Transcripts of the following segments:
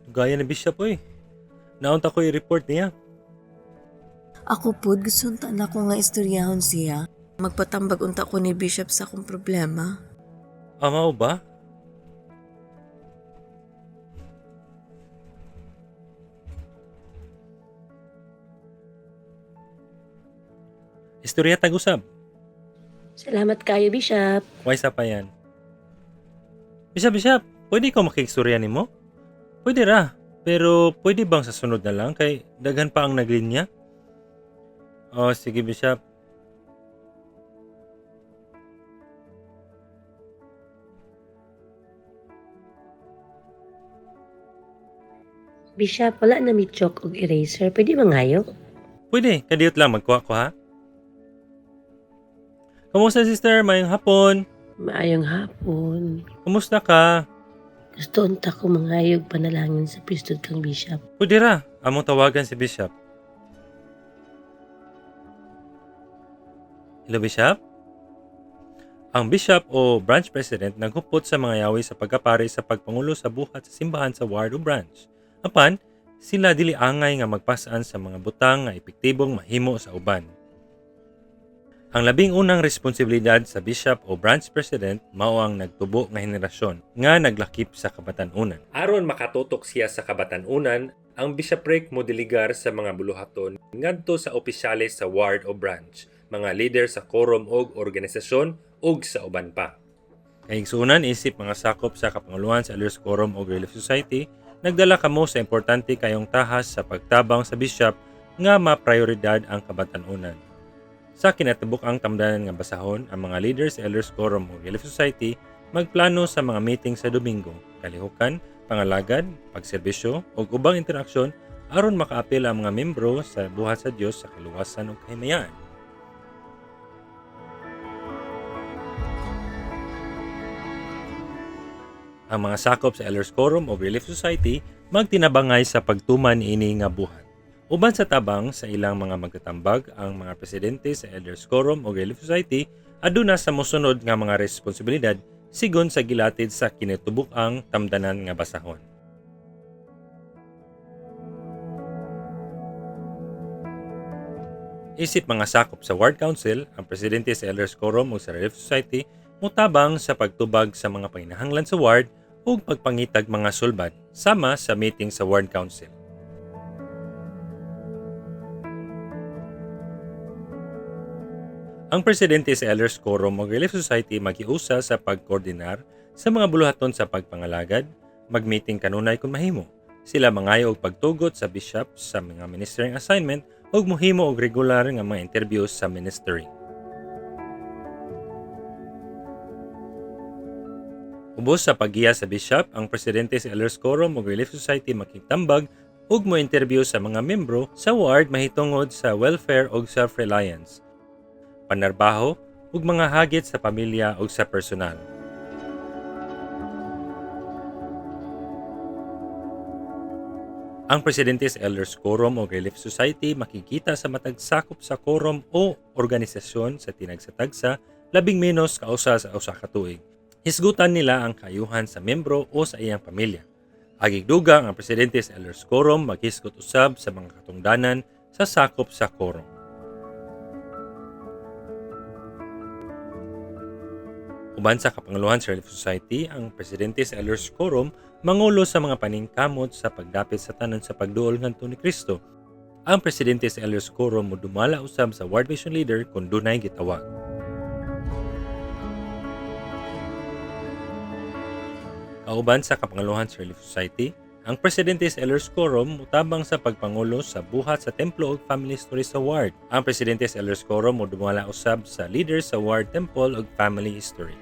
Gaya ni Bishop oy. Naunta ko i-report niya. Ako pod gusto unta nako nga istoryahon siya. Magpatambag unta ko ni Bishop sa akong problema. Ah, mao ba? Istorya tag-usab. Salamat kayo, Bishop. Why sa pa yan? Bishop, Bishop, pwede ko makikstorya nimo? Pwede ra. Pero pwede bang sa sunod na lang kay daghan pa ang naglinya? Oh, sige Bishop. Bishop, wala na mi chalk og eraser. Pwede mangayo? Pwede, kadiyot lang magkuha ko ha. Kumusta sister? Mayong hapon. Maayong hapon. Kumusta ka? Gusto unta ko mangayog panalangin sa priesthood kang Bishop. Pwede ra. Among tawagan si Bishop. Hello, Bishop? Ang bishop o branch president naghupot sa mga yawi sa pagkapari sa pagpangulo sa buhat sa simbahan sa ward o branch. Apan, sila dili angay nga magpasaan sa mga butang nga epektibong mahimo sa uban. Ang labing unang responsibilidad sa bishop o branch president mao ang nagtubo nga henerasyon nga naglakip sa kabatan-unan. Aron makatutok siya sa kabatan-unan, ang bishopric mo diligar sa mga buluhaton ngadto sa opisyales sa ward o branch, mga leader sa quorum og organisasyon ug sa uban pa. Kahigsuonan isip mga sakop sa kapanguluhan sa Elders Quorum og Relief Society, nagdala kamo sa importante kayong tahas sa pagtabang sa bishop nga maprioridad ang kabatan-unan. Sa kinatibuk ang tamdanan nga basahon, ang mga leaders sa Elders Quorum o Relief Society magplano sa mga meeting sa Domingo, kalihukan, pangalagad, pagserbisyo ug ubang interaksyon aron makaapil ang mga membro sa buhat sa Dios sa kaluwasan ug kahimayaan. Ang mga sakop sa Elders Quorum o Relief Society magtinabangay sa pagtuman ini nga buhat. Uban sa tabang sa ilang mga magtatambag ang mga presidente sa Elders Quorum o Relief Society aduna sa mosunod nga mga responsibilidad sigon sa gilatid sa kinatibuk-ang tamdanan nga basahon. Isip mga sakop sa Ward Council, ang presidente sa Elders Quorum o sa Relief Society mutabang sa pagtubag sa mga panginahanglan sa ward ug pagpangitag mga sulbad sama sa meeting sa Ward Council. Ang presidente sa Elders Quorum o Relief Society magiusa sa pagkoordinar sa mga buluhaton sa pagpangalagad, magmeeting kanunay kung mahimo. Sila mangayo og pagtugot sa bishop sa mga ministering assignment ug mohimo og regular nga mga interviews sa ministering. Ubos sa paggiya sa bishop, ang presidente sa Elders Quorum ug Relief Society makitambag ug mo-interview sa mga membro sa ward mahitungod sa welfare ug self-reliance, panarbaho ug mga hagit sa pamilya ug sa personal. Ang presidente sa Elders Quorum o Relief Society makikita sa matag sakop sa quorum o organisasyon sa tinagsa-tagsa labing menos kausa sa usa ka tuig. Hisgutan nila ang kayuhan sa membro o sa iyang pamilya. Agig dugang ang presidente sa Elders Quorum maghisgot usab sa mga katungdanan sa sakop sa quorum. Uban sa kapanguluhan sa Relief Society, ang presidente sa Elders Quorum mangulo sa mga paningkamot sa pagdapit sa tanan sa pagduol ngadto ni Kristo. Ang presidente sa Elders Quorum modumala usab sa ward mission leader kung dunay gitawag. Kauban sa kapanguluhan sa Relief Society, ang presidente sa Elders Quorum mutabang sa pagpangulo sa buhat sa templo ug family history sa ward. Ang presidente sa Elders Quorum modumala usab sa leader sa ward temple ug family history.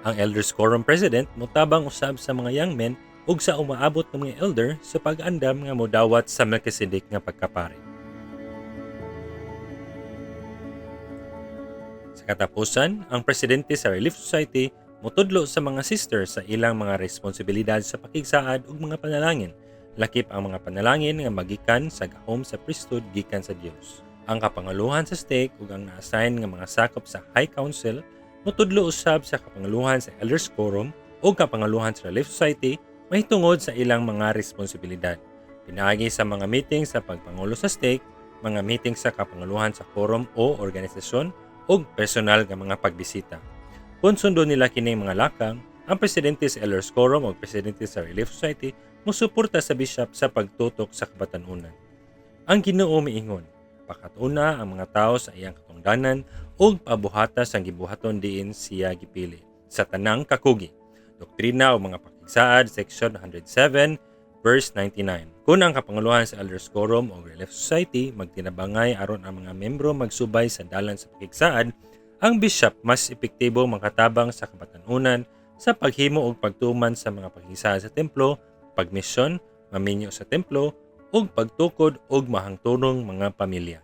Ang Elders Quorum President mutabang usab sa mga young men ug sa umaabot ng mga elder sa pag-andam nga modawat sa Melchizedek nga pagkapari. Sa katapusan, ang presidente sa Relief Society motudlo sa mga sister sa ilang mga responsibilidad sa pakigsaad ug mga panalangin, lakip ang mga panalangin nga magikan sa gahom sa priesthood gikan sa Dios. Ang kapanguluhan sa stake ug ang na-assign nga mga sakop sa High Council mutudlo usab sa kapanguluhan sa Elders Quorum o kapanguluhan sa Relief Society mahitungod sa ilang mga responsibilidad. Pinaagi sa mga meeting sa pagpangulo sa stake, mga meeting sa kapanguluhan sa quorum o organisasyon, ug personal nga mga pagbisita. Kung sundon nila kining mga lakang, ang presidente sa Elders Quorum o presidente sa Relief Society musuporta sa bishop sa pagtutok sa kabatan-unan. Ang Ginoo miingon, "Pakatuna ang mga tao sa iyang katungdanan ug pabuhata sa gibuhaton diin siya gipili sa tanang kakugi." Doktrina ug mga Pakigsaad, section 107, verse 99. Kung ang kapanguluhan sa Elders Quorum o Relief Society magtinabangay aron ang mga membro magsubay sa dalan sa pakigsaad, ang bishop mas epektibo makatabang sa kabatan-unan sa paghimo og pagtuman sa mga pakigsaad sa templo, pagmisyon, maminyo sa templo, ug pagtukod og mahangtunong mga pamilya.